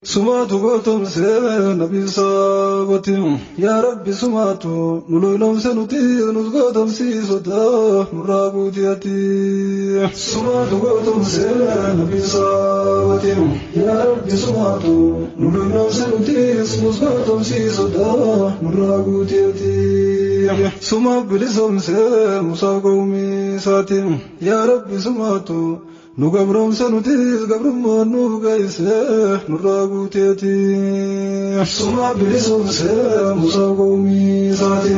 Sumaatu gootomsee nabii saabati yaa rabbi sumaatu nu loyloomse nuti nus gootomsiisota nurraa guuti ati. Sumaatu gootomsee nabii saabati yaa rabbi sumaatu nu loyloomse nuti nus gootomsiisota nurraa guuti ati. Sumaaf bilisoomsee musaa qawmiisaati yaa rabbi sumaatu. Nu gabroomsa nutis gabrummaan nuuf geesse nurraa guuteeti. Sumaa bilisoomsee musaa qawmiisaati.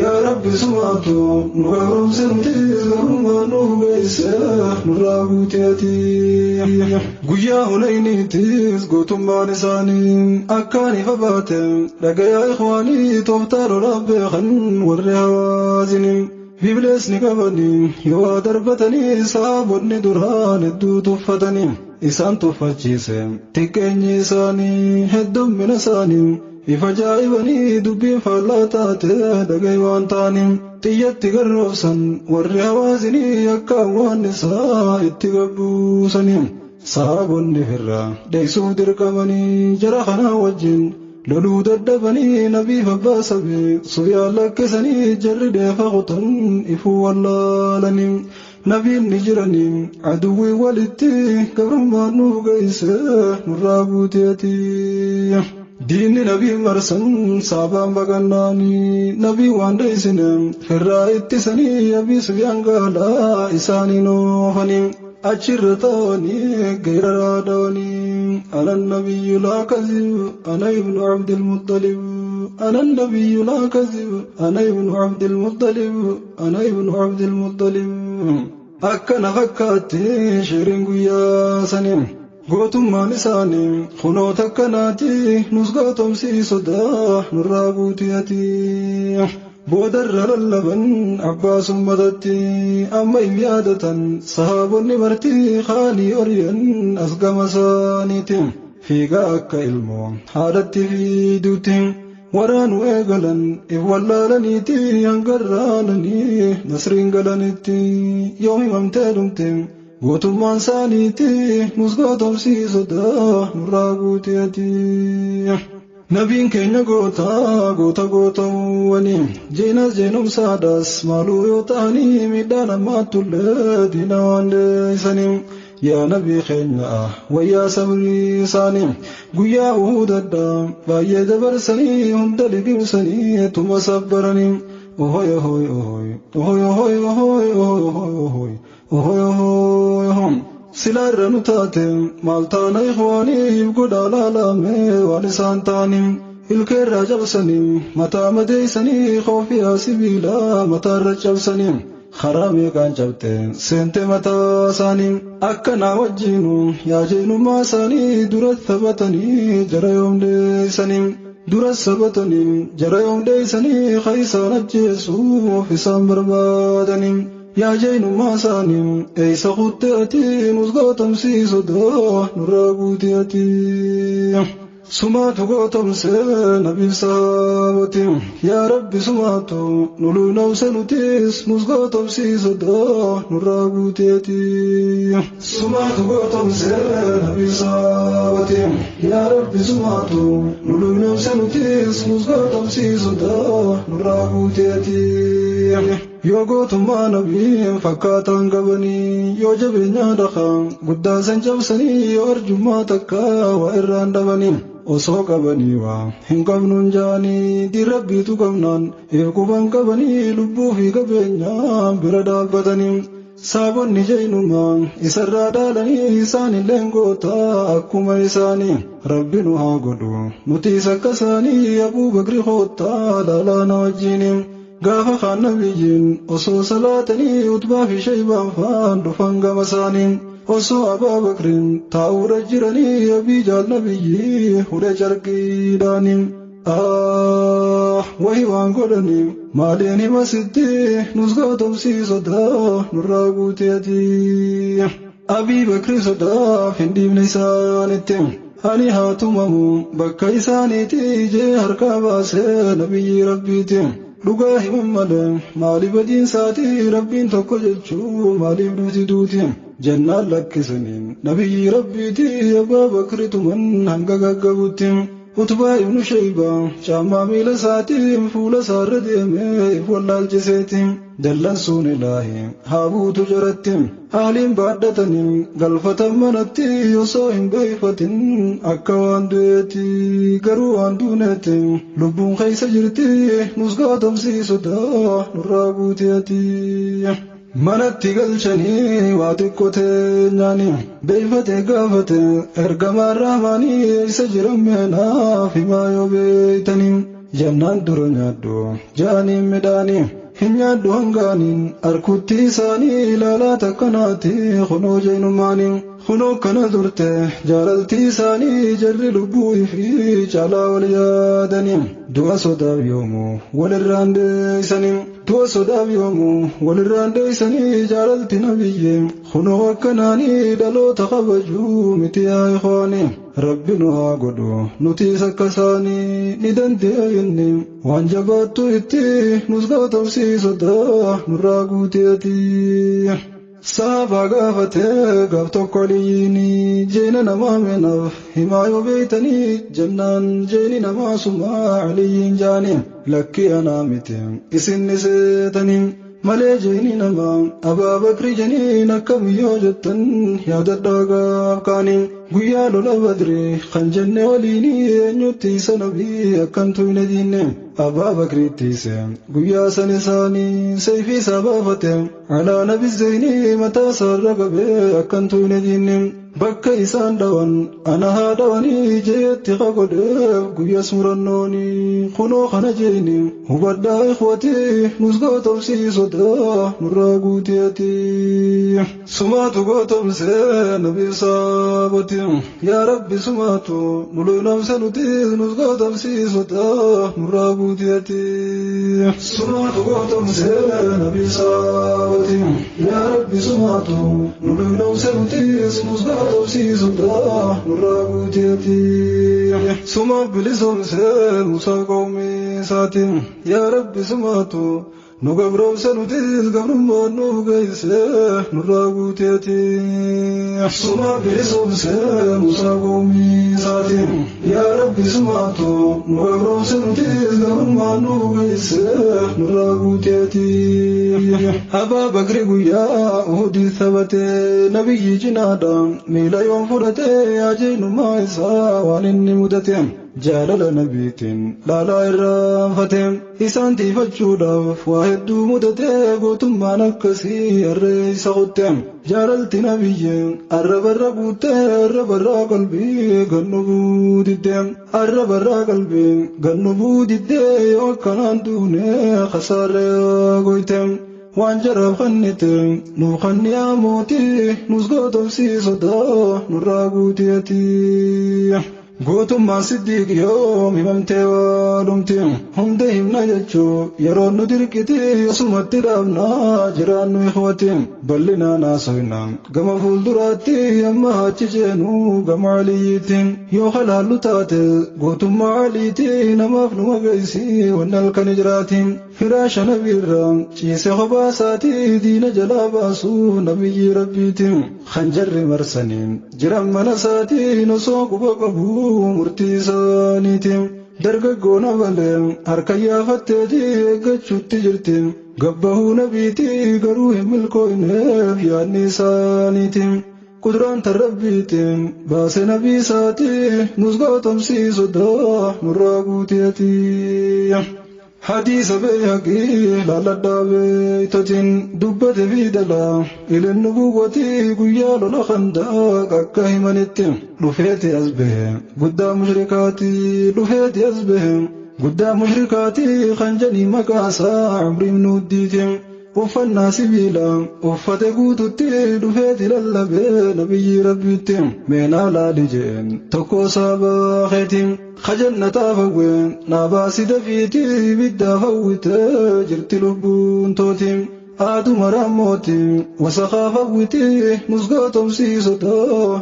Yaa rabbi sumaatu nu gabroomsa nutis gabrummaan nuuf geesse nurraa guuteeti. Guyyaa hunayniitis gootummaan isaanii akkaan ifa baate dhagayaa ikhwaanii tooftaa lolaaf beekan warri hawaasini. Biblees ni qabanii yoo darbatanii saabonni duraan hedduu tuffatanii isaan tuffachiise xiqqeenyi isaanii heddummina isaanii ifa jaa'ibanii dubbiin faallaa taate dhagahi waan ta'anii xiyyatti garroobsan warri hawaasinii akka waan isaa itti gabbuusanii saabonni firraa dheessuuf dirqamanii jara kanaa wajjin. Loluu dadhabanii nabiif abbaa sabii sufyaan lakkisanii jarri deefa kutan ifuu wallaalanii nabiin ni jiranii aduwwii walitti gabrummaan nuuf geesse nurraa guuteeti. Diinni nabii marsan saabaan baqannaanii nabii waan dheessine firraa ittisanii abii sufyaan gaalaa isaanii noofanii. Achirra ta'anii geeraraa dhawanii ana nabiyyu laa kazib ana ibnu abdilmuttalib ana nabiyyu laa kazib ana ibnu abdilmuttalib ana ibnu abdilmuttalib akkana fakkaatti shiriin guyyaa sanii gootummaan isaanii kunoota akkanaati nus gootomsiisota nurraa guutiyati. Boodarra lallaban abbaas ummatatti amma hin yaadatan sahaabonni marti kaanii ori'an as gama isaaniiti. Fiigaa akka ilmoo haadhatti fiiduutti waraanu eegalan if wallaalaniiti hanga raananii nasriin galanitti yoom himamtee dhumte gootummaan isaaniiti nus gootomsiisota nurraa guuteeti. Nabiin keenya goota goota gootawwanii jeenas jeenumsaadhaas maaluu yoo ta'anii miidhaan ammaatullee diina waan deessanii yaa nabii keenya wayyaa sabrii isaanii guyyaa uhudadhaa baay'ee dabarsanii hunda liqimsanii tuma sabbaranii ohoy ohoy ohoy ohoy ohoy ohoy ohoy ohoy ohoy ohoy ohoy Silaarra nu taate maal taana ikhwaaniif godhaa laalame waan isaan ta'anii ilkeerraa cabsanii mataa madeessanii koofiyaa sibiilaa mataarra cabsanii karaa meeqaan cabte seente mataa isaanii akkanaa wajjinu yaa jeenummaa isaanii dura taphatanii jara yoom deessanii dura sabatanii jara yoom deessanii kaisaan ajjeesuuf isaan barbaadanii. Yaa jeenummaa isaanii eessa kutte ati nus gootomsiisota nurraa guuti ati. Sumaatu gootomsee nabiif saabati yaa rabbi sumaatu nu luynawse nutis nus gootomsiisota nurraa guuti ati. Sumaatu gootomsee nabiif saabati yaa rabbi sumaatu nu luynawse nutis nus gootomsiisota nurraa guuti ati. Yoo gootummaa nabiin fakkaataan qabanii yoo jabeenyaa dhaqan guddaa san cabsanii yoo arjummaa takka waa irraan dhabanii osoo qabanii waa hin qabnuun jaanii diin rabbiitu qabnaan if quban qabanii lubbuu fi qabeenyaa bira dhaabbatanii saabonni jeenumaa isarraa dhaalanii isaan illeen goota akkuma isaanii rabbi nu haa godhu nutis akka isaanii abuu bakri koottaa laalaana wajjiniin. Gaafa kaan nabiyyiin osoo salaatanii utbaa fi shaybaan faan dhufan gama isaanii osoo abaa bakriin taa'uudha jiranii abii jaal nabiyyii hudhe carqiidhaanii. Wahi waan godhanii maaliin hima sitti nus gootomsiisota nurraa guuteeti. Abii bakri sodaaf hin dhiibne isaanitti. Ani haa tumamu bakka isaaniiti jee harkaa baasee nabiyyi rabbiiti. Dhugaa himan malee maaliif badiin isaatii rabbiin tokko jechuu maaliif duuti duuti jennaan lakkisanii nabiyyi rabbiiti Abbaa Bakri tuman hanga gaggabutti. Utbaa ibnu Shaybaa caammaa miila isaatiin fuula isaarra deemee if wallaalchiseeti. Dallansuun ilaahi haa buutu jaratti. Haaliin baadhatanii galfatan manatti osoo hin beeyfatin akka waan du'eeti garuu waan duuneeti lubbuun keessa jirti nus gootomsiisota nurraa guuteeti. Manatti galchanii waa xiqqoo teenyaanii beeyfate gaafate ergamaan rahmaanii eessa jiran meenaaf himaa yoo beeytanii jennaan dura nyaadhu jaaniin midhaanii. Hin nyaadhu hangaaniin harkutti isaanii ilaalaa takkanaati kunoo jeenumaanii kunoo kana turte jaalalti isaanii jarri lubbuu fi caalaa wal yaadanii du'a sodaaf yoomuu walirraan deeysanii du'a sodaaf yoomuu walirraan deeysanii jaalalti nabiyye kunoo akkanaanii dhaloota kabajuu miti yaa ikhwaanii. Rabbi nu haa godhu nutis akka isaanii ni dandeenye waan jabaattu itti nus gootomsiisota nurraa guuteeti. Saafaa gaafatee gaaf tokko aliyyiini jeena namaa meenaaf himaa yoo beeytanii jennaan jeeni namaa sumaa aliyyiin jaani lakki anaa miti isin ni seetanii. Malee jeeni namaa Abaa Bakri jeniin akkamiyyoo jettan yaadadhaa gaaf kaanii guyyaa lola badri kan jenne waliinii eenyutti isa nabii akkantu hin diinne Abaa Bakriitti ise guyyaa san isaanii seefii isaa baafate alaa nabi zeenii mataa isaarra qabee akkantu hin diinne bakka isaan dhawan ana haa dhawanii jeetti qagodheef guyyaas murannoonii kunoo kana jeeni hubadhaa ikhwatii nus gootomsiisota nurraa guuteeti. Sumaatu gootomsee nabi saaboti yaa rabbi sumaatu nulu namse nuti nus gootomsiisota nurraa guuteeti. Sumaatu gootomsee nabi saaboti yaa rabbi sumaatu nulu namse nuti nus gootomsiisota nurraa guuteeti. Suma bilisoomsee Musaa qawmii isaatiin yaa rabbi sumaatu nu gabroomse nutis gabrummaan nuuf geesse nurraa guuteeti. Suma bilisoomsee Musaa qawmii isaatiin yaa rabbi sumaatu nu gabroomse nutis gabrummaan nuuf geesse nurraa guuteeti. Abaa Bakri guyyaa Uhudii taphatee nabiyyi cinaadha miila yoon fudhatee ajeenummaa isaa waan inni mudate. Jaalala nabiitiin laalaa irraanfate isaan tiifachuudhaaf waa hedduu mudate gootummaan akkasii harree isa kutte jaalalti nabiyye arrabarra guutte arrabarraa qalbii gannubuu didde arrabarraa qalbii gannubuu didde yoo akkanaan duune khasaarree goyte. Waan jaraaf kannite nuuf kanniyaa mootii nus gootomsiisota nurraa guuteeti. Gootummaan siddiiq yoom himamtee waadhumti hunda himna jechuu yeroo nu dirqiti osumatti dhaabnaa jiraannu ikhwati bal'inaan haasofna gama fuulduraatti amma achi ceenu gama aliyyiitti yoo halaallu taate gootummaa aliiti namaaf numa geessi wanni halkan jiraati firaasha nabiirra ciise kophaa isaatii diina jalaa baasuu nabiyyi rabbiiti kan jarri marsanii jiran mana isaatiin osoo quba qabu murtii isaaniiti. Dargaggoon abalee harka yaafatteeti eeggachuutti jirti. Gabbahuu nabiiti garuu hin milkooyneef yaadni isaaniiti. Kuduraan tarrabbiiti baase nabii isaati nus gootomsiisota nurraa guuteeti. Hadiisa beeyhaqii laaladhaa beeytotiin dubbate fiidalaa ilin nubuwwatii guyyaa lola khandaaq akka himanitti dhufeeti as bahe guddaa mushrikaatii dhufeeti as bahe guddaa mushrikaatii kan janii maqaasaa Amri ibnu Uddiiti uffannaa sibiilaa uffate guututti dhufeeti lallabee nabiyyi rabbiitti meenaa laali jeen tokko saabaa keetiin kajannataaf hawwee naabaasi dafiiti ibiddaaf hawwite jirti lubbuun tooti haaduma raammooti wasakaaf hawwiti nus gootomsiisota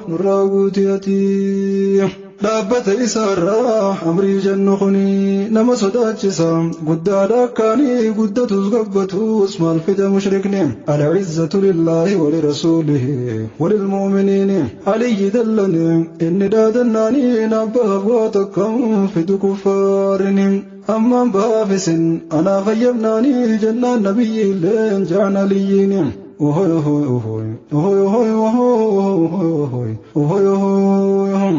nurraa guuti ati. Dhaabbata isaarraa amrii jennu kuni nama sodaachisa guddaadha akkaanii guddatus gabbatus maal fida mushrikni al'izzatu lillaahi walirasuulihi walilmu'miniini aliyyi dallani inni dhaadannaanii nabbaaf waa tokkam fidu kuffaarini ammaan baafisin anaa fayyamnaanii jennaan nabiyyi illeen ja'an aliyyiini. Ohoy ohoy ohoy ohoy ohoy ohoy ohoy ohoy ohoy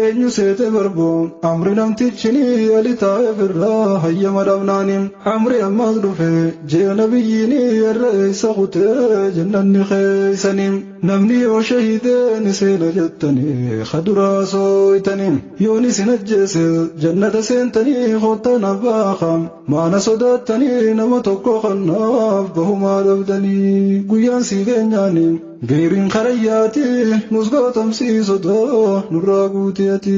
eenyu seete barboo amri namtichini ali taa'eef irraa hayyama dhabnaani amri ammaas dhufe jee nabiyyiini irra eessa kutee jennanni keeysani namni yoo shahideen seena jettanii kaduraa sooytanii yoon isin ajjeese jannata seentanii koottan abbaaqa maana sodaattanii nama tokko kannaaf bahumaa dhabdanii guyyaan sii geenyaani geeriin karayyaati nus gootamsiisota nurraa guuteeti.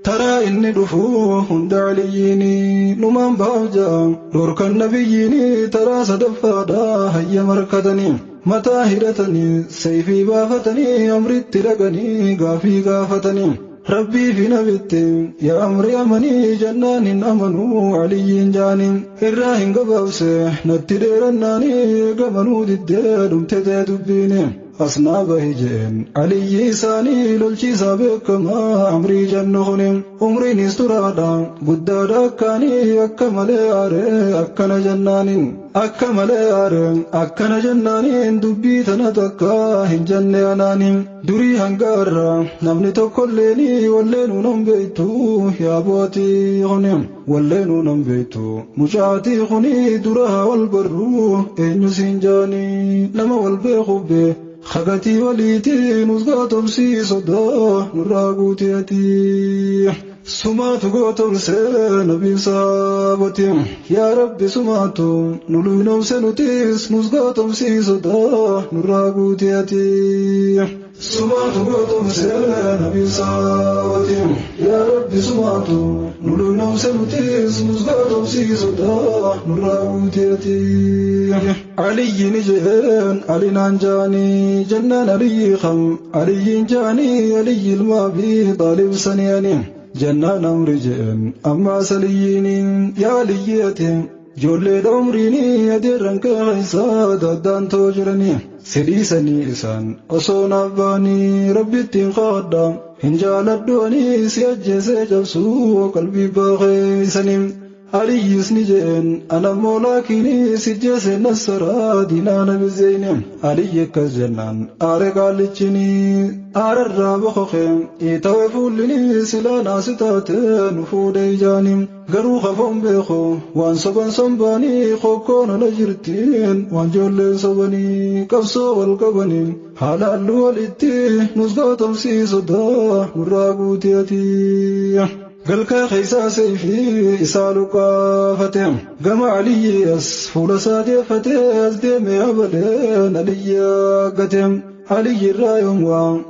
Taraa inni dhufu hunda aliyyiini numaan baaf ja'a dhorkan nabiyyiini taraa sadaffaadha hayya markatanii mataa hidhatanii sayfii baafatanii amritti dhaqanii gaafii gaafatanii. Rabbii fi nabitti yaa amri amanii jennaan hin amanuu aliyyiin jaaniin irraa hin gabaabse natti dheerannaanii gamanuu diddee dhumte ta'e dubbiini. Asnaa bahi jeen aliyyi isaanii lolchiisaa beekamaa amrii jennu kuni umriinis turaadha guddaadha akkaanii akka malee aaree akkana jennaaniin akka malee aaree akkana jennaaniin dubbii tana takka hin jenne anaaniin durii hangaarra namni tokkolleeni walleenuu nan beektu yaa bootii kuni walleenuu nan beektu mucaatii kuni dura wal barruu eenyu siin jaanii nama wal beekuuf bee. Khagatii waliitiin nus gootomsiisota nurraa guuteeti. Sumaatu gootomsee nabiin saaboti. Yaa Rabbi sumaatu nu luynoomse nutis nus gootomsiisota nurraa guuteeti. Sumaatu gootomsee nabiin saaboti. Yaa Rabbi sumaatu nu luynoomse nutis nus gootomsiisota nurraa guuteeti. Aliyyi ni jeen alinaan jaanii jennaan aliyyi kam aliyyiin jaanii aliyyi ilma Abii Xaalib saniyaani. Jennaan amri jeen ammaas aliyyiini yaa aliyyi ijoolleedha umriini adeerran keessa daddaan too jiranii sidhiisanii isaan osoo naaf ba'anii rabbittiin qaadda hin jaaladhu si ajjeesee cabsuu qalbii baakeessanii. Aliyyis ni jeen anammoo laakiin si jeese nassaraa diinaa nabi zeyne aliyyi akkas jennaan aare qaallichini aararraa bokoke itawe fuullini silaa naasi taate nu fuudhe ijaani garuu kafoon beeku waan soban sombaanii kokkoon ala jirtiin waan ijoolleen sobanii qabsoo wal qabanii haalaallu walitti nus gootomsiisota nurraa guuteeti. Galkaa keessaa seefii isaa luqqaafate gama aliyyi as fuula isaa deeffate as deemee abaleen aliyyi aggate aliyyi irraa yoom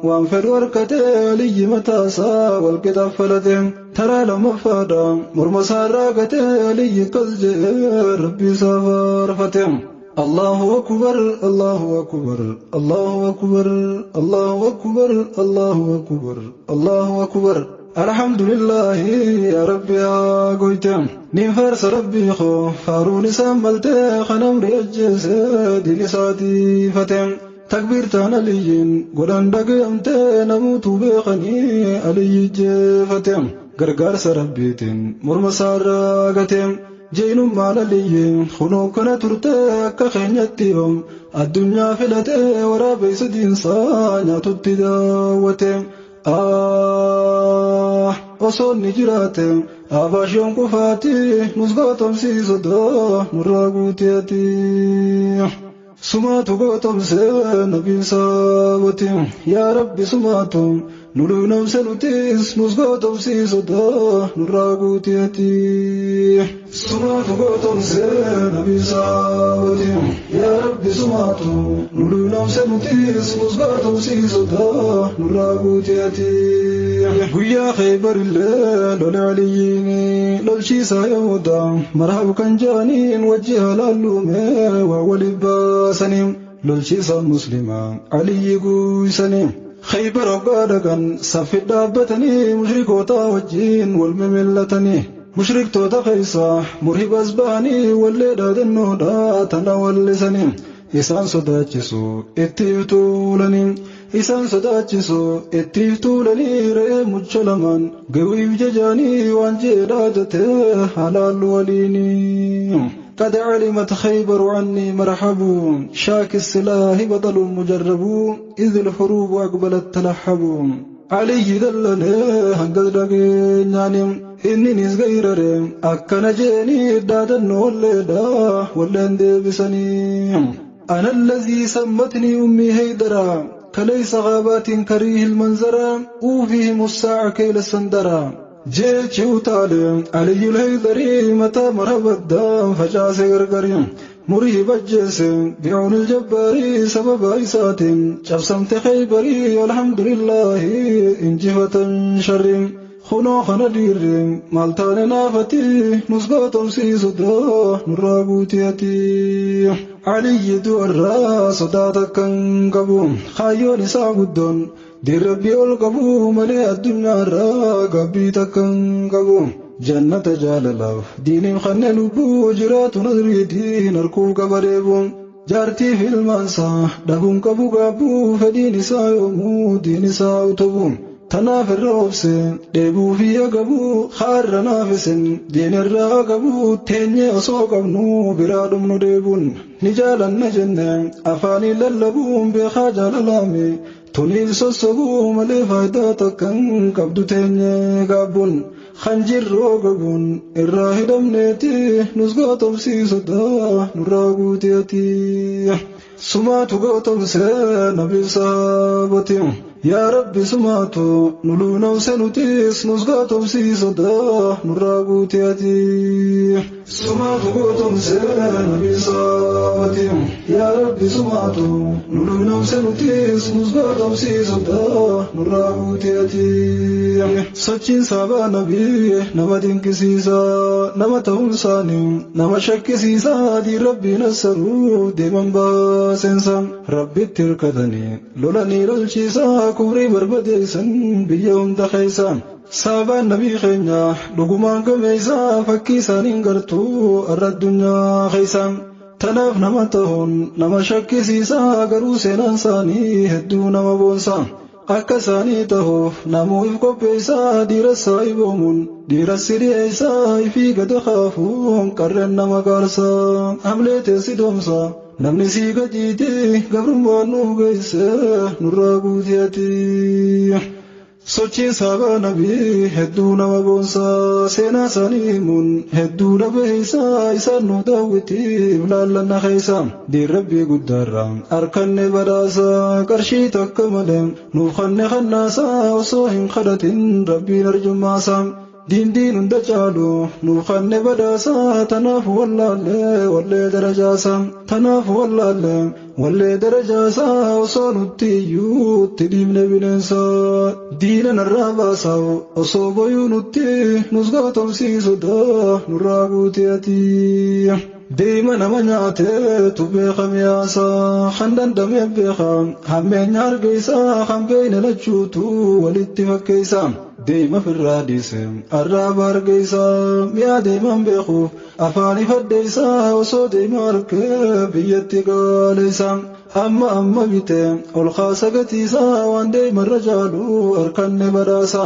waan fedhu harkate aliyyi mataa isaa wal qixaffalate taraa lammaffaadha morma isaa irraa gate aliyyi akkas jedhee rabbi isaa faarfate. Allahu akbar Allahu akbar Allahu akbar Allahu akbar Allahu akbar Allahu akbar. Alhamdulillah ya Rabbi yaa goyte nin faarsa rabbii koo faaruun isaan maltee kan amri ajjeese diin isaatiifate takbiirtaan aliyyiin godhan dhagayamtee namuutu beekanii aliyyi jeefate gargaarsa rabbiitiin morma isaarraa gate jeenummaan aliyyiin kunoo kana turte akka keenyatti yoom addunyaa filatee waraabessa diinsaa nyaatutti daawwate. Osoo ni jiraate abaashoon kufaati nus gootomsiisota nurraa guuteeti. Sumaatu gootomsee nabiin saaboti yaa Rabbi sumaatu nu luynoomse nutis nus gootomsiisota nurraa guuteeti. Sumaatu gootomsee nabiin saaboti yaa Rabbi sumaatu nu luynoomse nutis nus gootomsiisota nurraa guuteeti. Guyyaa Khaybarillee lole aliyyiini lolchiisaa yahuda marhab kan jaaniin wajji halaalluumee waa waliif baasanii lolchiisaa muslimaa aliyyi guuysanii. Khaybar hoggaa dhaqan saffi dhaabbatanii mushrikoota wajjiin wal mimillatanii mushriktoota keessaa murhibas ba'anii wallee dhaadannoodha tana wallisanii isaan sodaachisu ittiif tuulanii isaan sodaachisu ittiif tuulanii re'ee mucha lamaan gawiif jajaanii waan jee dhaadate halaal waliinii. قد علمت خيبر عني مرحب شاك السلاح بطل مجرب إذ الحروب أقبلت تلحب علي دلني هنقد دقينياني إني نسغيرر أكن جيني دادن ولدا ولن ديبسني أنا الذي سمتني أمي هيدرا كليس غابات كريه المنظرة أوفيهم الساعة كيل السندرة جيتش وطالب علي الهيدري متى مرهب الدم فجاس غرغري مريب الجسم بعون الجباري سبب عيسات شبسمت خيبري والحمد لله إن جهة شر خنو خندير مالتان نافتي نسقطم سيسدو نرابوتيتي علي دو الراس داتك قبو خايون ساقدون دي ربي القبو ملي الدنيا راقبي تكن قبو جنة جاللاف دين خن لبو جرات نظري دين ركوب قبريبو جارتي في المنسى دبون قبو قبو فدين سايومو دين ساوتبو تناف الروبس ديبو في قبو خار نافس دين الراقبو تيني أسوق ابنو برادم نديبون نجالا نجنة أفاني للبون بخجل لامي تنيل سوسبو ملي فايدة كن قبدو تيني قابون خنجر روقبون الراهدم نيتي نسقطم سيسدا نراقوتيتي سماتو قوتم سنبي صابتي يا ربي سماتو نلونا وسنوتيس نسقطم سيسدا نراقوتيتي سماتو قوتم سنبي صابتي يا ربي سماتو نلونا وسنوتيس نسقطم سيسدا نراقوتيتي سچين سابا نبي نما دينكسيسا نما تونساني نما شكسيسا دي ربي نصرو دي من باسنسا ربي تركتني لولاني لولشيسا كبري بربديسن بيوم دخيسا سابا نبي خينا لقمان قميسا فكيسان قرتو أرى الدنيا خيسا تناف نما تهون نما شكسيسا قروسين انساني هدو نما بونسا Akka isaanii tahuuf namuuf qopheessaa dhiira saayibomuun dhiira siri'eessaa ifii gada kaafuun qarreen nama gaarsaa hamlee teessi doomsaa namni sii gadiiti gabrummaan nuuf geesse nurraa guuteeti. Sochiin saabaa nabii hedduu nama boonsaa seenaa isaanii himuun hedduu dhabeessaa isaan nu daawwitiif laallanna keessa diin rabbii guddaarraa harkanne badhaasaa qarshii takka malee nuuf kanne kannaasaa osoo hin kadhatin rabbiin arjummaasaa diin diin hunda caalu nuuf kanne badhaasaa tanaaf wallaallee wallee darajaasaa tanaaf wallaallee wallee darajaasaa osoo nutti iyyuu itti dhiibne bineensaa diina narraa baasaa osoo boyuu nutti nus gootomsiisudha nurraa guuteeti. Deema nama nyaateetu beeka miyaasaa kan dandamee beeka hammeenya argeessaa kan beeyne lachuutu walitti fakkeessa. Deema firraa dhiise arraaba argeessaa mi'a deeman beekuuf afaan ifaddeessaa osoo deema arkee biyyatti gaaleessa. Amma amma bitee ol kaasa gatiisaa waan deemarra caalu harkanne badhaasa.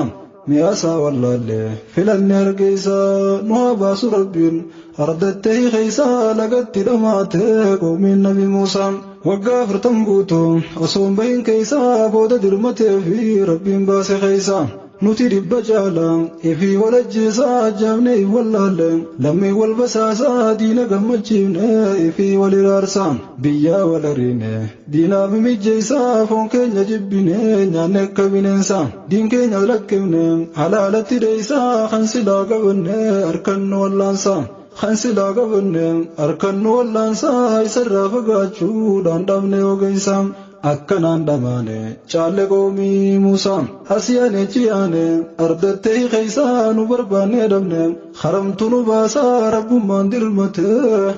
Mi'aasaa wallaallee filanne argeessaa nu haa baasu rabbiin ardattee keeysaa lagatti dhamaate qoomiin nabi Muusaa. Waggaa 40 guutuu osoo hin bahin keeysaa booda dirmatee fi rabbiin baase keeysaa. Nuti dhibba caalaa ifii walajjeesaa jaamne if wallaalle lammii wal basaasaa diina gammachiifne ifii wal iraarsaa biyyaa wal ariine diinaaf mijjeessaa foon keenya jibbine nyaanne akka bineensaa diin keenya lakkifne halaalatti dheeysaa kan silaa qabanne harkannu wallaansaa. Kan silaa qabanne harkannu wallaansaa isarraa fagaachuudhaan dhabne ogeessaa. Akkanaan dhamaane caalle qoomii Muusaa asiyaane ji'aane ardattee keeysaa nu barbaanne dhabne haramtu nu baasaa rabbummaan dirmate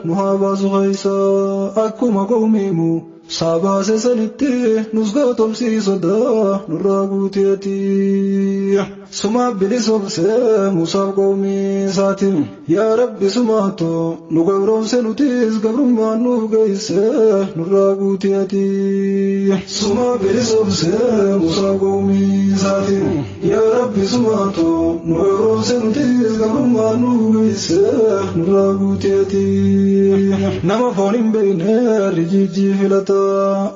nu haa baasu keeysaa akkuma qoomiimu Saabaase sanitti nus gootomsiisota nurraa guuteeti. Sumaa bilisoomse Musaaf qawmii isaati. Yaa Rabbi sumaatu nu gabroomse nutis gabrummaan nuuf geesse nurraa guuteeti. Sumaa bilisoomse Musaaf qawmii isaati. Yaa Rabbi sumaatu nu gabroomse nutis gabrummaan nuuf geesse nurraa guuteeti. Nama foon hin beekne rijiijii filata.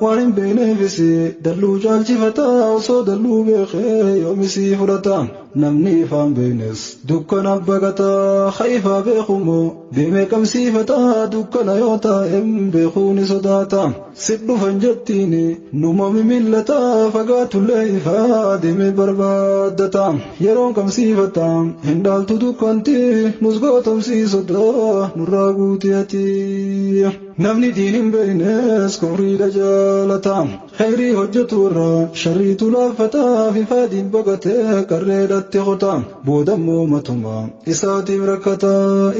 Waan hin beekneefis dalluu caalchifata osoo dalluu beekee yoomisii fudhata. Namni ifaan beeknes dukkana baqata haifaa beekumoo deemee qabsiifata dukkana yoo taa'em beekuu ni sodaata. Si dhufan jettiin numa mimillata fagaatullee ifaa deemee barbaaddata. Yeroon qabsiifata hin dhaaltu dukkanti nus gootomsiisota nurraa guuteeti. Namni diin hin beeknes kufriidha jaalata. Khayrii hojjetu irraa sharriitu laaffata fifaadiin baqatee qarreedhatti kuta. Boodammoo matuma isaatiif rakkata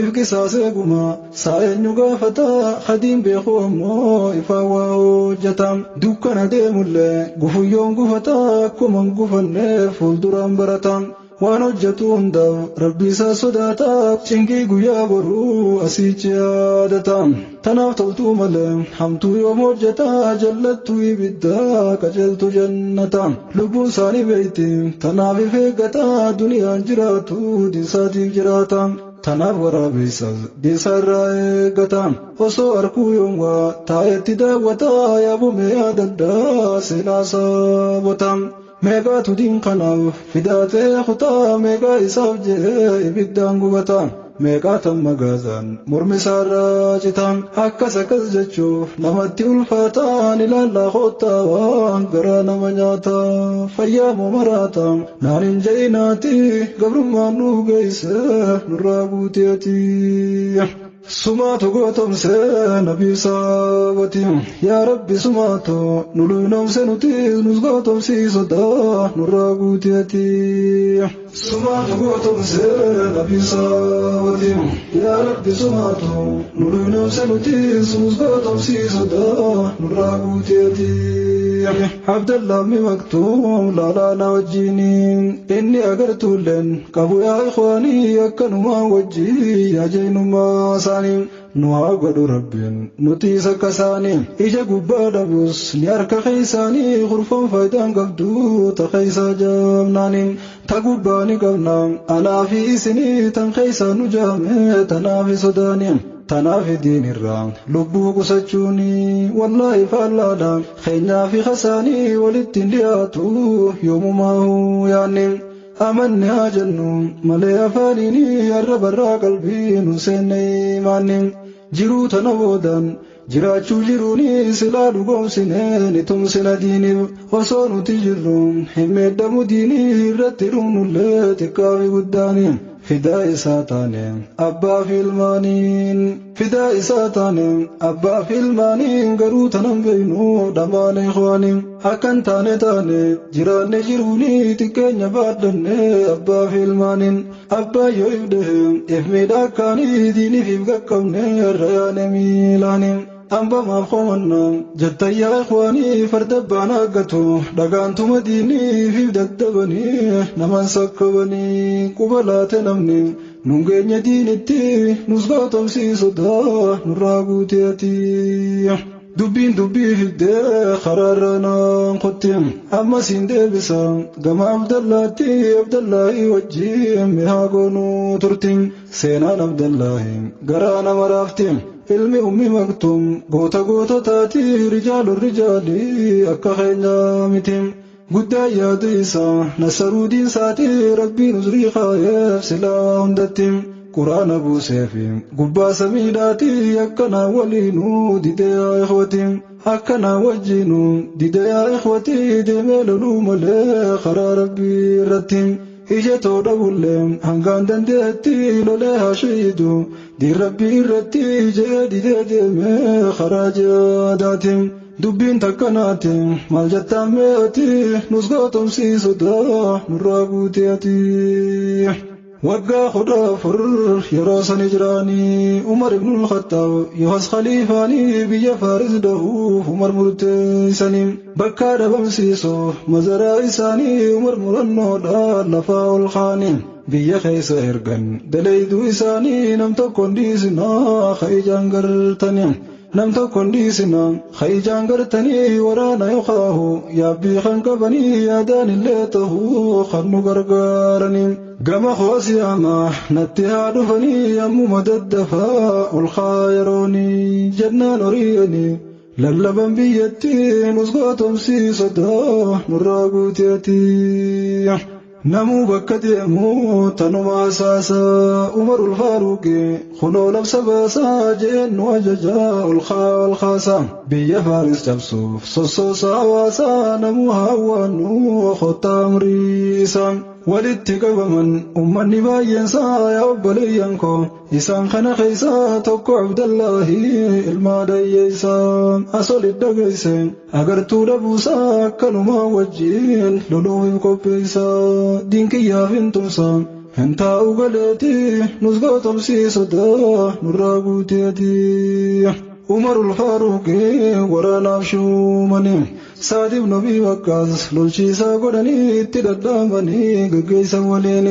ifkisaas eeguma saa eenyu gaafata hadiin beeku ammoo ifaa waa hojjeta. Dukkana deemullee gufuyyoon gufata akkuma hin gufanne fuulduraan barata. Waan hojjetu hundaaf rabbi isaa sodaata cinqii guyyaa boruu asiichi yaadata. Tanaaf toltuu malee hamtuu yoom hojjeta jallattuu ibidda qajeeltu jannata. Lubbuun isaanii beeyti tanaaf if eeggata duniyaan jiraatu diinsaatiif jiraata. Tanaaf waraabeessas diinsa irraa eeggata. Osoo arkuu yoom waa taa'etti daawwata yaabumee yaadaddaa seenaa saabota. Meeqaatu diin kanaaf fidaatee kutaa meeqaa isaaf jedhee ibiddaan gubata. Meeqaatan magaazaan mormi isaarraa cita. Akkas akkas jechuuf namatti ulfaataan ilaallaa koottaa waan garaa nama nyaata. Fayyaa moo maraata naan hin je'inaati gabrummaan nuuf geesse nurraa guuteeti. Sumaatu gootomse nabii saawwati. Yaa Rabbi sumaatu nu luynoomse nutis nus gootomsiisota nurraa guuteeti. Sumaatu gootomse nabii saawwati. Yaa Rabbi sumaatu nu luynoomse nutis nus gootomsiisota nurraa guuteeti. Abdallah mi maktuum laalaa wajjini inni agartuulleen qabu yaa ikhwaanii akkanumaa wajjii yaa jeenumaa isaanii nu haa godhu rabbiin nuti isa akka isaanii ija gubbaa dhabus ni harka keessaanii kurfoon faayidaan qabdu ta keessaa jaamnaanii ta gubbaa ni qabna anaa fi isinii tan keessaa nu jaame tanaaf sodaanii. Tanaaf diinirraa lubbuu qusachuuni wallaahi faallaadha keenyaa fi kasaanii walitti hin dhiyaatu yoomumaa yaanni amanne haa jennu malee afaaniini arrabarraa qalbii nu seenne imaanni jiruu tana boodaan jiraachuu jiruuni silaa dhugoomsine ni tumsina diiniif osoo nuti jirru hin meedhamu diinii irratti dhumnullee xiqqaa fi guddaani. Fidaa isaa taane abbaa fi ilmaaniin fidaa isaa taane abbaa fi ilmaaniin garuu tanan beeynu dhamaane ikhwaaniin akkan taane taane jiraanne jiruuni xiqqeenya baadhanne abbaa fi ilmaaniin abbaa yoo if dhahe if miidhaa akkaanii diiniif if qaqqabne irra yaane miilaaniin. Amba maaf qomanna jettayyaa ikhwaanii farda abbaan haaggatu dhagaantuma diiniif if daddabanii naman sakkabanii quba laate namni nun geenye diinitti nus gootomsiisota nurraa guuteeti. Dubbiin dubbii fiddee karaarra naan qotti ammas hin deebisa gama Abdallaatti Abdallaahi wajjin mihaa goonuu turti seenaan Abdallaahi garaa nama raafti. Ilmi ummi maktuum goota goototaati rijaalu rijaali akka keenyaa miti. Guddaa yaadu isaa nasaruu diinsaati rabbiin uzrii kaayeef silaa hundatti. Quraana buuseefi gubbaa samiidhaati akkanaa waliinuu didee yaa ikhwati. Akkanaa wajjinuu didee yaa ikhwati deemee loluu malee karaa rabbii irratti. Ija too dhabullee hangaan dandeetti lolee haa shahiidu diin rabbii irratti jee didee deemee karaa jihaadaati. Dubbiin takkanaati maal jettaan mee'ati nus gootomsiisota nurraa guuteeti. Waggaa 14 yeroo san hijraanii Umar ibnul Khattaab yoos khaliifaanii biyya Faaris dhahuuf Umar murteessanii bakka dhabamsiisuuf mazaraa isaanii Umar murannoodhaan lafaa ol kaanii biyya keessa ergan dalayduu isaanii nam tokko hin dhiisinaa ijaan gartanii. Nam tokko hin dhiisinaa ijaan gartanii waraana yookaan yaabbii kan qabanii yaadaan illee ta'uu kan nu gargaaranii. Gama hoosiyaamaa natti haa dhufanii ammuma daddafaa ol kaayeroonii jennaan hori'anii lallaban biyyatti nus gootomsiisota nurraa guuteetii. Namuu bakka deemu tanuma asaasa Umarul Faaruqi kunoo labsa baasaa jeen nu ajajaa ol ol kaasaa biyya Faaris cabsuuf sossoosa hawaasaa namuu haawwannu kottaa amriisaa. Walitti qabaman ummanni baay'een isaa yaa obboleeyyan koo isaan kana keessaa tokko Abdallaahi ilma dayyeessaa as olit dhageesse agartuu dhabuusaa akkanumaa wajjin loluuf qopheessaa diinkiyyaaf hin tumsaa hin taa'u galeeti nus gootomsiisota nurraa guuteeti. Umarul Faaruqi waraanaaf shuumanii Saad ibn Abi Waqqaas lolchiisaa godhanii itti dhadhaabanii gaggeessan waliin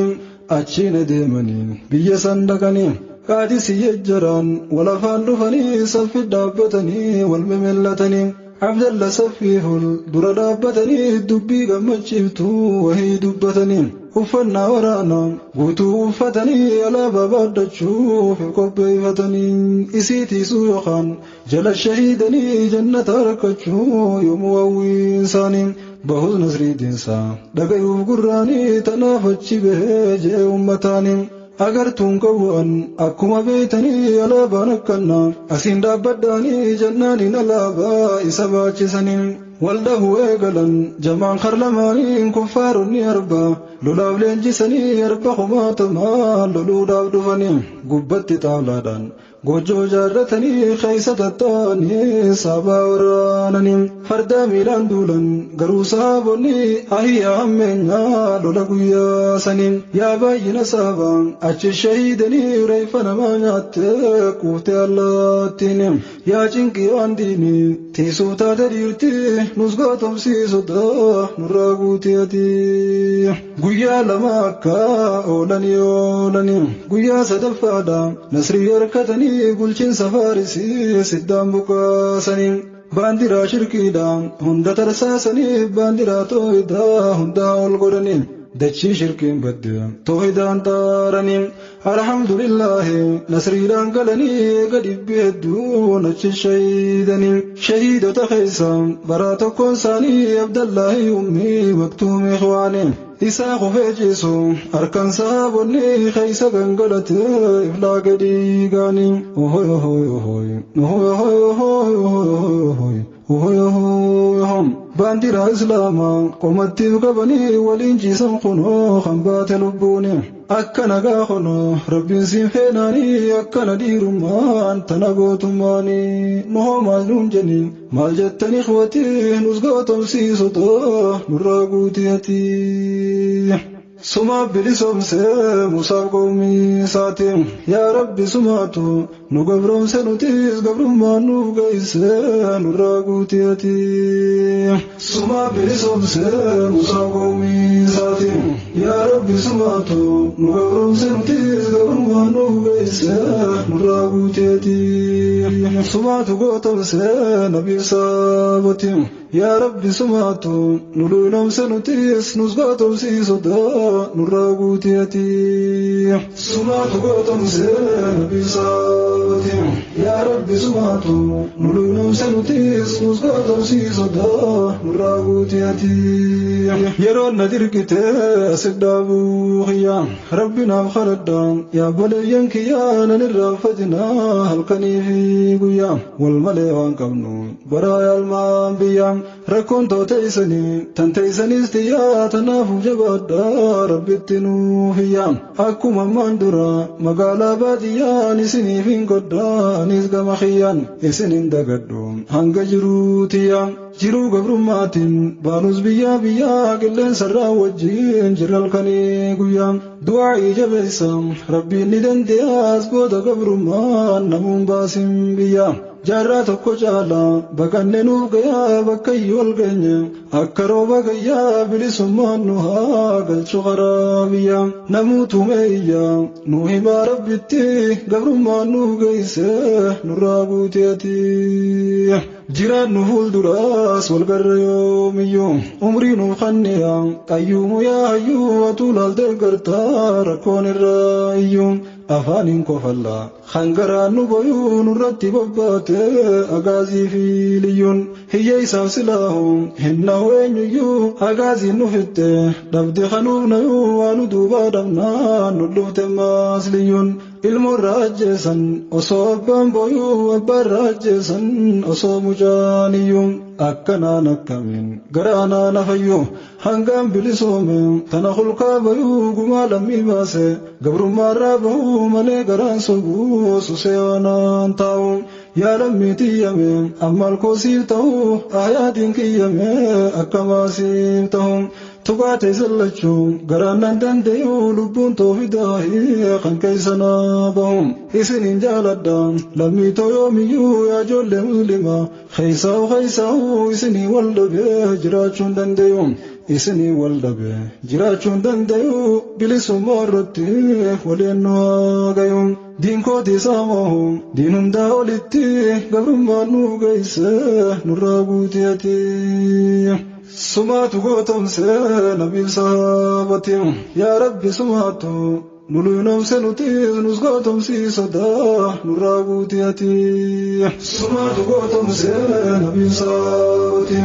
achiin adeemanii biyya san dhaqanii Qaadisii jaraan wal afaan dhufanii saffi dhaabbatanii wal mimillatanii Abdalla saffiiful dura dhaabbatanii dubbii gammachiiftuu wahii dubbatanii uffannaa waraanaa guutuu uffatanii alaabaa baadhachuuf qopheeffatanii isii tiisuu yookaan jala shahiidanii jannata harkachuu yoomuu hawwiin isaanii bahus nasriitiinsaa dhagayuuf gurraanii tanaaf achi bahee jee ummataanii. Agartuun qawwaan akkuma beeytanii alaabaan akkannaa asiin dhaabbadhaanii jannaaniin alaabaa isa baachisanii waldahuu eegalan jamaan karlamaaniin kuffaaronni arba lolaaf leenjisanii arba kumaatamaa loluudhaaf dhufanii gubbatti xaawlaadhaan goojjoo jaarratanii keessa tattaa'anii saabaa waraananii fardaa miilaan duulan garuu saabonni ahiyyaa hammeenyaa lola guyyaa sanii yaa baay'ina saabaa achi shahiidanii reeffa namaa nyaattee kuuftee allaattiin yaa cinqii waan diinii tiisuu taate dhiirti nus gootomsiisota nurraa guuteeti. Guyyaa lama akka oolanii oolanii guyyaa sadaffaadha nasrii harkatanii bulchiinsa Faarisii siddaan buqaasanii baandiraa shirkiidha hunda tarsaasanii baandiraa tooyidaa hundaa ol godhanii dachii shirkiin badde tooyidaan xaaranii alhamdulillaahi nasriidhaan galanii eega dhibbi hedduun achi shahiidanii shahiidota keessa baraa tokkoon isaanii Abdallaahi ummii maktuum ikhwaanii isaa kufee ciisu harkaan saabonni keessa gangalate iflaa gadi gaanii ohoy ohoy ohoy ohoy ohoy ohoy ohoy ohoy ohoy baandiraa islaamaa qomattiif qabanii waliin ciisan kunoo kan baate lubbuuni akka nagaa kunoo rabbiin siin feenaanii akkana dhiirummaan tana gootummaanii nuhoo maal nuun jenii maal jettan ikhwatii nus gootomsiisota nurraa guuteetii. Suma bilisoomsee Musaaf qawmii isaatiin yaa Rabbi sumaatu nu gabroomse nutis gabrummaan nuuf geessee nurraa guuteetii. Suma bilisoomsee Musaaf qawmii isaatiin yaa Rabbi sumaatu nu gabroomse nutis gabrummaan nuuf geessee nurraa guuteetii. Sumaatu gootomsee nabiif saabotiin yaa Rabbi sumaatu nu luunomse nutis nus gootomsiisota nurraa guuteetii. Sumaatu gootomsee nabiif saabotiin yaa Rabbi sumaatu nu luunomse nutis nus gootomsiisota nurraa guuteetii. Yeroo na dirqite asif dhaabuu kiyyaa Rabbi naaf kadhadha yaa obboleeyyan kiyyaa nan irraanfatinaa halkanii fi guyyaa wal malee waan qabnu baraa yaalmaan biyyaa rakkoon tooteessanii tan teessanis xiyyaa tanaafuu jabaadha rabbitti nuuf iyyaa akkuma ammaan dura magaalaa baadiyyaan isiniif hin godha anis gama kiyyaan isin hin dagadhu hanga jiruutiyyaa. Jiruu gabrummaatiin baanus biyyaa biyyaa qilleensarraa wajjin jirra halkanii guyyaa. Du'aa'ii jabeessa rabbiin ni dandeeyaas booda gabrummaan namuun baasin biyyaa. Jaarraa tokko caalaa baqanne nuuf gayaa bakka iyyuu ol geenye akka rooba gayyaa bilisummaan nu haa galchu karaa biyyaa. Namuu tumee iyyaa nu himaa rabbitti gabrummaan nuuf geesse nurraa guuteeti. Jiraan nu fuulduraas wal garra yoomiyyuu umrii nuuf kanniya qayyuumu yaa hayyuu atuu laaltee gartaa rakkoon irraa iyyuu. Afaaniin kofalla hangaraan nu boyuu nurratti bobbaate agaazii fi liyyuun hiyya isaaf silaahu hinnahu eenyuyyuu agaaziin nu fitte dhabde kanuuf nayuu waan nu duubaa dhabnaan nu dhufte maas liyyuun ilmoorraa ajjeesan osoo abbaan boyuu abbaarraa ajjeesan osoo mucaan iyyuu akkanaan akkamiin garaanaan hafayyuu hangaan bilisoome tana hulkaa bayuu gumaa lammii baase gabrummaarraa bahuu malee garaan sobuu susee waanaan taa'u yaa lammii tiyyame amma alkoosiif ta'u ahayaatiin kiyyame akka maasiif ta'u tuqaate sallachuu garaan nan danda'u lubbuun toofidaahii kan keessanaa bahu isinin jaaladha lammii tooyoomiyyuu yaa ijoollee muslimaa keessaa'u keessaa'u isinii wal dhabee jiraachuun danda'u isinii wal dhabee jiraachuun danda'u bilisummaa irratti waliin nu haa gayu. Diinkooti saamoo diin hundaa olitti gabrummaan nu geesse nurraa guuteeti. Sumaatu gootomse nabiif sahaabati yaa rabbi sumaatu nu luynoomse nuti nus gootomsii sodaa nurraa guuteeti. Sumaatu gootomse nabiif sahaabati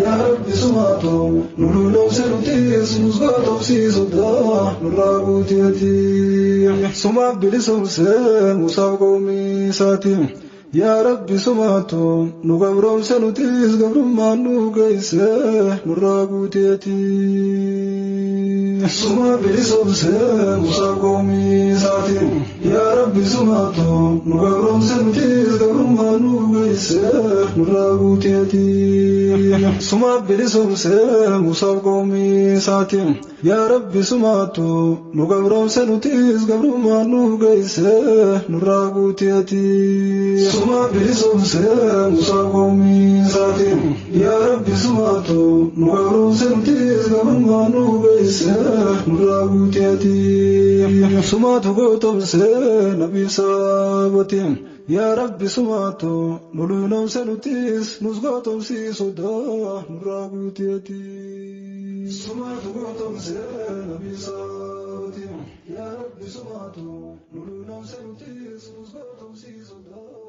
yaa rabbi sumaatu nu luynoomse nuti nus gootomsii sodaa nurraa guuteeti. Sumaaf bilisoomse musaaf qoomisaati. Yaa rabbi sumaatu nu gabroomse nutis gabrummaan nu geesse nurraa guuteeti. Suma bilisoomse musaa qoomisaati. Yaa rabbi sumaatu nu gabroomse nutis gabrummaan nu geesse nurraa guuteeti. Suma bilisoomse musaa qoomisaati. Yaa rabbi sumaatu nu gabroomse nutis gabrummaan nu geesse nurraa guuteeti. Suma bilisoomse musaa qoomisaati. Yaa rabbi sumaatu nu gabroomse nutis gabrummaan nu geesse nurraa guuteeti. Sumaatu gootomse nabiif saabati. Yaa rabbi sumaatu nu luynoomse nutis nus gootomsii sodaa nurraa guuteeti. Sumaatu gootomse nabiif saabati. Yaa rabbi sumaatu nu luynoomse nutis nus gootomsii sodaa.